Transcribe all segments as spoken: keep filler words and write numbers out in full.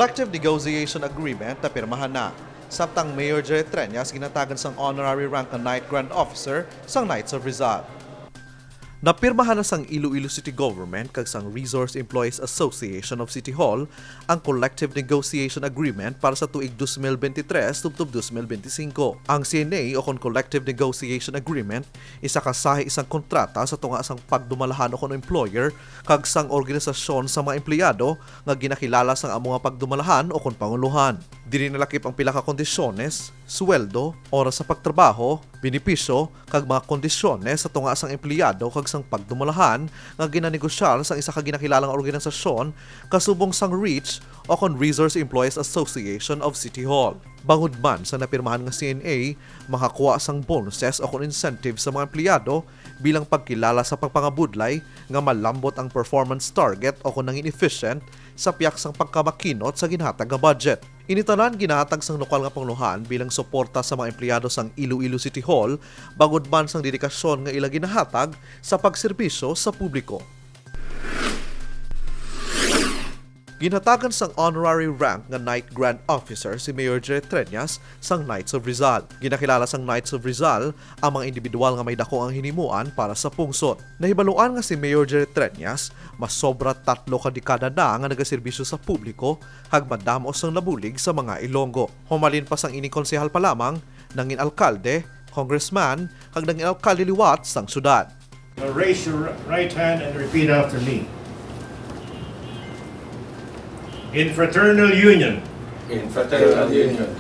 Collective Negotiation Agreement napirmahan na, samtang Mayor Jerry Treñas ginatagan sang honorary rank nga Knight Grand Officer sang Knights of Rizal. Napirmahan na sang Iloilo City Government kag sang Resource Employees Association of City Hall ang Collective Negotiation Agreement para sa tuig dos mil bente tres tubtob dos mil bente singko. Ang C N A, o kon Collective Negotiation Agreement, isa ka sahi sang kontrata sa tunga sang pagdumalahan o kon employer kag sang organisasyon sa mga empleyado nga ginakilala sang amo nga pagdumalahan o kon pangulohan. Diri nalakip ang pila ka kondisyones, sweldo, oras sa pagtrabaho, benepisyo, kag mga kondisyones sa tunga sang empleyado kag sang pagdumalahan nga ginanegosyar sang isa ka ginakilalang organisasyon kasubong sang REACH o kon Resource Employees Association of City Hall. Bangod man sa napirmahan nga C N A, makakuha sang bonuses o kon incentive sa mga empleyado bilang pagkilala sa pagpangabudlay nga malambot ang performance target o kon nangin efficient sa piyak sang pagkamakinot sa ginhatag nga budget. Ini tanan ginahatag sang lokal nga pangulohan bilang suporta sa mga empleyado sang Iloilo City Hall, bangod man sang dedikasyon nga ila ginahatag sa pagserbisyo sa publiko. Ginhatagan sang honorary rank nga Knight Grand Officer si Mayor Jerry Treñas sang Knights of Rizal. Ginakilala sang Knights of Rizal ang mga individual nga may dako nga hinimuan para sa pungsod. Nahibaluan nga si Mayor Jerry Treñas masobra tatlo ka dekada na nga nagaserbisyo sa publiko kag madamo sang nabulig sa mga Ilonggo. Humalin pa sang ini, konsehal pa lamang, nangin alkalde, congressman, kag nangin alkalde liwat sang syudad. Now raise your right hand and repeat after me. In fraternal union In fraternal union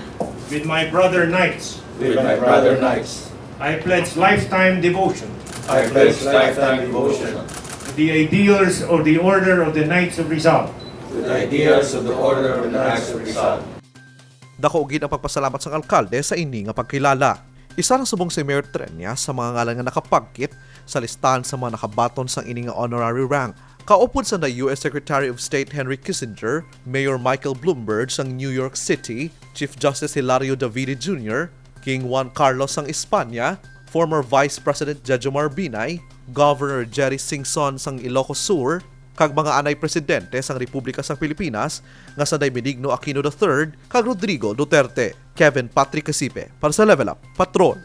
with my brother knights, with my brother knights, I pledge lifetime devotion I pledge lifetime devotion to the ideals of the Order of the Knights of Rizal. to the ideals of the Order of the Knights of Rizal. Dako gid ang pagpasalamat sang alkalde sa ini nga pagkilala. Isa lang subong si Mayor Treñas sa mga ngalan nga nakapagkit sa listahan sa mga nakabaton sang ini nga honorary rank. Kaupod sang U S Secretary of State Henry Kissinger, Mayor Michael Bloomberg sang New York City, Chief Justice Hilario Davide Junior, King Juan Carlos sang Espanya, former Vice President Jejomar Binay, Governor Jerry Singson sang Ilocos Sur, kag mga anay presidente sang Republika sang Pilipinas nga sanday Benigno Aquino the third kag Rodrigo Duterte. Kevin Patrick Casipe para sa Level Up Patrol.